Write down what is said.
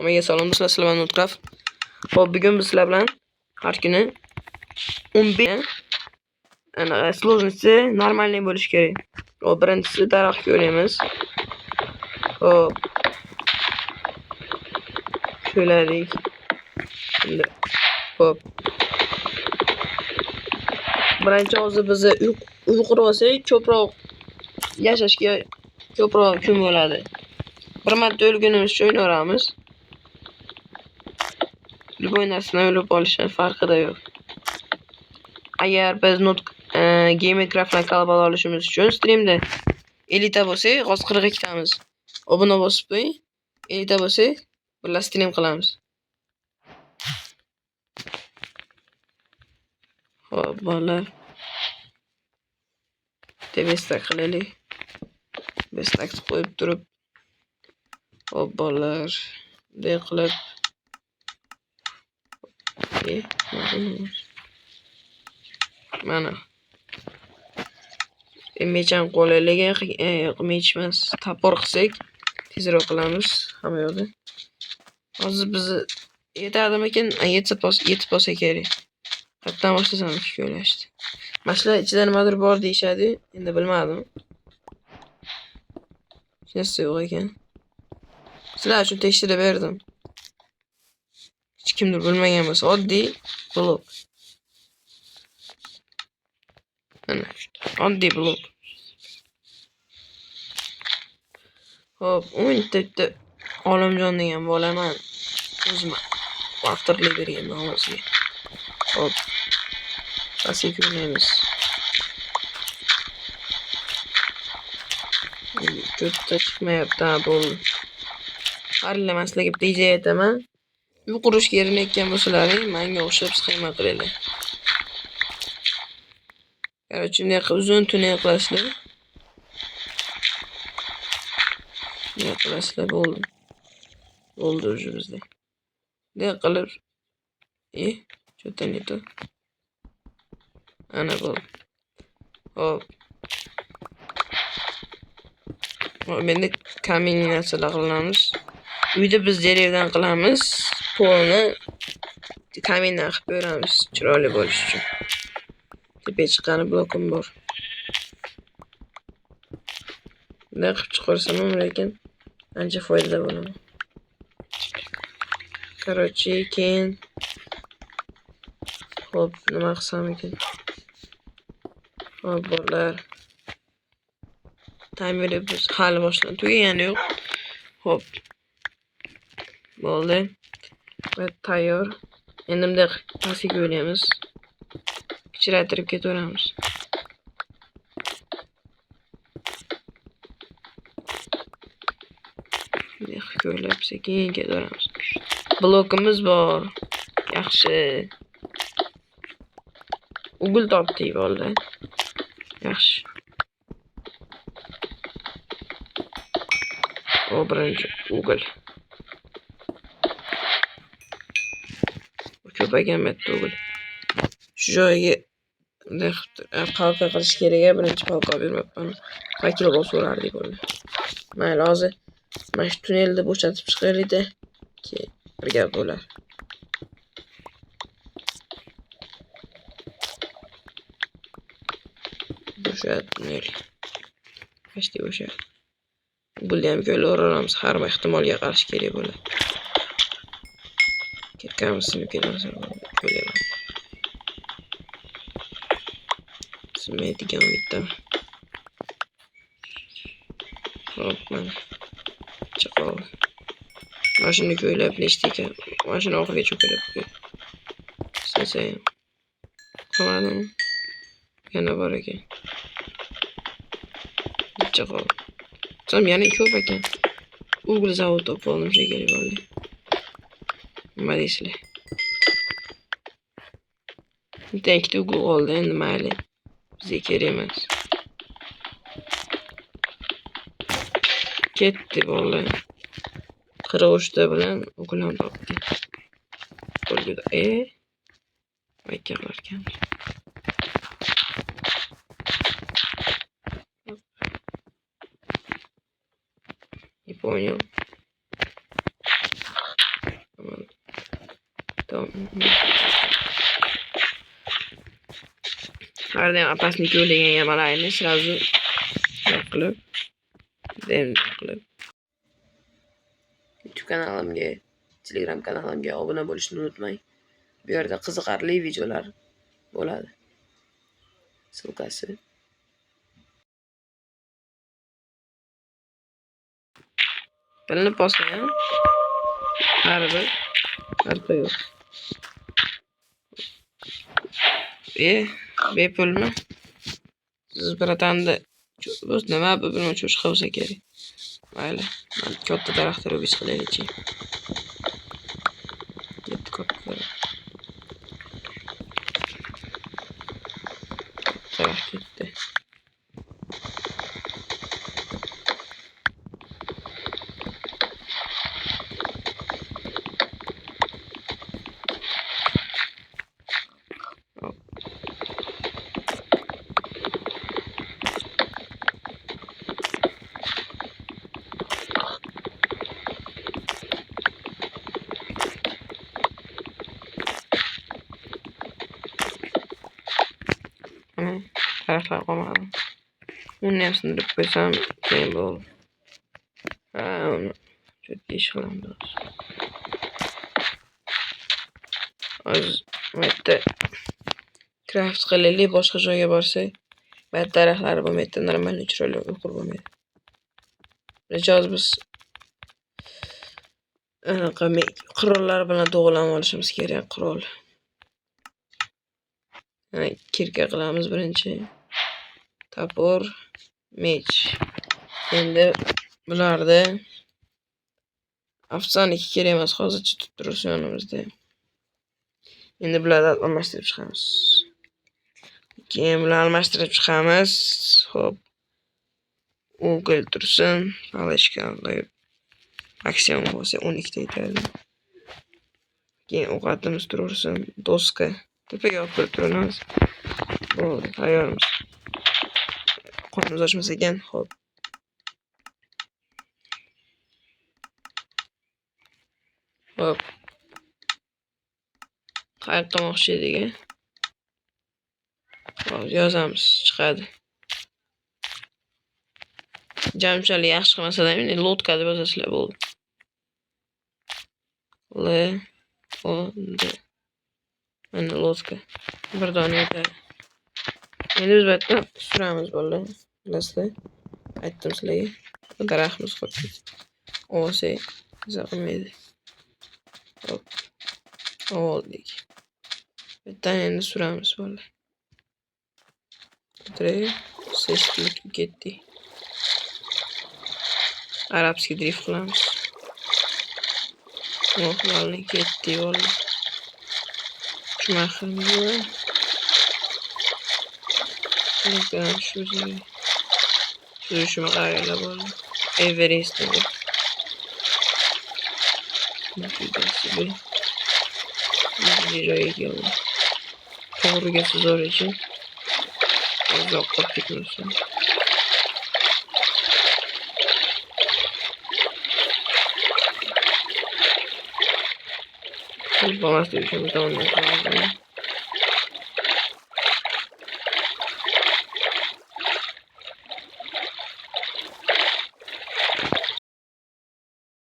Hammaga salom do'stlar, sizlar bilan Nutcraft. Xo'p, bugun biz sizlar bilan har kuni 15 ana сложности нормальный bo'lishi kerak. Xo'p, birinchisi daraxt ko'ramiz. Xo'p. Ko'ladik. Endi xo'p. Birinchi hozir biz uy qurib olsak, ko'proq yashashga ko'proq kun bo'ladi. Bir marta o'lgunimizcha o'ynaveramiz. Любой narsadan o'lib olishni farqida yo'q. Agar biz not Gamecraftdan kalabal olishimiz uchun streamda elita bo'lsak, hozir 42 tamiz. Obuna bosib qo'ying. Elita bo'lsak, birga stream qilamiz. Xo'p, bolalar. Bestak qilaylik. Bestakni qo'yib turib. Xo'p, bolalar. Bunday qilib. Mana. Mecham qo'laylik, mech emas, topor qilsak tezroq qilamiz hamma yoqda. Hozir bizni yetadimikin? Yetsa yetib qolsa kerak. Qayerdan boshlasam ko'ylashdi. Mana shular ichida nimadir bor deyishadi, endi bilmadim. Hech narsa yo'q ekan. Sizlar uchun tekshirib berdim. Hech kimdir bilmagan bo'lsa, oddiy blok. Mana oddiy blok. Xo'p, o'nta Olimjon degan bolaman. O'zim avtorlik berganman o'ziga. Xo'p. Pastga ko'rmaymiz. Cho'tta chiqmayapti, ha, bo'ldi. Har yili man sizlarga bitta ideya aytaman. Uy qurishga erinayotgan bo'lsalaring, menga o'xshab sxema qilinglar. Короче, bunday qilib uzun tunnel qilasizlar. Bunday qilasizlar, bo'ldi. Bo'ldi уже bizda. Bunday qilib что-то не то. Ana bo'ldi. Xo'p. Endi kaminli narsalar qilamiz. Uyda biz derevdan qilamiz. Polni kamindan qilib beramiz, chiroyli bo'lishi uchun. Tepaga chiqqani blokim bor. Bunday qilib chiqarsam ham lekin ancha foydali bo'laman. Короче, keyin xo'p, nima qilsam ekan? Xo'p, bolalar. Taymeri biz hali boshlan tugagani yo'q. Xo'p. Bo'ldi. Va tayyor. Endi bunday pastga o'ynaymiz. Kichraytirib ketaveramiz. Bunday ko'ylab sekin ketaveramiz. Blokimiz bor. Yaxshi. Ugul topdik bo'ldi. Yaxshi. O birinchi ugul. Ko'p ekan bu yerda ugul. Shu joyga bunday qilib palka qilish kerak, birinchi palka olib bermabman. Fakil bosib o'rardik bo'ldi. Mayli, hozir mana shu tunnelni bo'shatib chiqaylik-da, keyin bir gap bo'lar. Bo'shat tunnel. Почти bo'shat. Buni ham ko'ylaveramiz, har bir ehtimolga qarshi kerak bo'ladi. Ketganmiz, sinib ketmasa ko'ylayman. Sinmaydigan umiddaman. Xo'p, mana chiqoldi. Mana shuni ko'ylab nechta ekan? Mana shuni oxirigacha ko'ylab qo'y. Sinsa ham. Qolmadimi? Yana bor ekan. Necha qoldi? Sam yana ko'p ekan. Ugl zavod topib oldim shekilli bo'ldi. Nima deysizlar? Bitta ikkita ugl qoldi, endi mayli. Bizga kerak emas. Ketdi bolalar. 43 ta bilan ugl ham topdik. Bo'ldi. Mayka qilar ekan. Не понял. Tamam. Har doim опасный degan yamalayni сразу yo'q qilib, dem qilib. YouTube kanalimga, Telegram kanalimga obuna bo'lishni unutmang. Bu yerda qiziqarli videolar bo'ladi. Ссылкасы. Bilinib bo'lsa ham baribir farqi yo'q. Bepulmi? Siz bratanda nima bu bilmam cho'chqa bo'lsa kerak. Mayli, man katta daraxtni rubis qilaylikchi. Ketdi katta daraxt. Daraxt ketdi. Daraxtlar qolmadi. Uni ham sindirib qo'ysam keyin bo'ldi. Ha, uni cho'tga ish qilamiz. Hozir bu yerda craft qilaylik, boshqa joyga borsak, bu yerda daraxtlar bo'lmaydi, normal chiroyli uy qurib bo'lmaydi. Birinchi hozir biz anaqa qurollar bilan to'g'rilanib olishimiz kerak, qurol. Kirka qilamiz birinchi. Topor, mech. Endi bularda afsoniki kerak emas, hozircha tutib tursin yonimizda. Endi bularni almashtirib chiqamiz. Keyin bularni almashtirib chiqamiz. Xo'p. Уголь tursin, palachka qo'yib maksimum bo'lsa 12 ta yetadi. Keyin ovqatimiz tursin, doska tepaga olib kirib turamiz. Bo'ldi, tayyormiz. Qornimiz ochmas ekan, xo'p. Xo'p. Qayoqqa qilmoqchi edik? Hozir yozamiz, chiqadi. Jamshali yaxshi qilmasa ham endi lodka deb yozasizlar bo'ldi. L O D. Mana lodka. Bir dona yetadi. Endi biz bu yerdan suramiz bolalar. Bilasizlar. Aytdim sizlarga. Bu daraxtimiz qurib ketdi. Olsak, maza qilmaydi. Hop. Oldik. Bu yerdan endi suramiz bolalar. O'tiraylik. Ses ketdik. Arabskiy drift qilamiz. Oh, valni ketdik bolalar. Schumacher. Shu qaranglar bolalar. Everest dedi. Joyga keldi. To'g'riga zo'r ekan. Uzoq qolib ketmasin. Bo'lmaslik uchun tomondan qilamiz.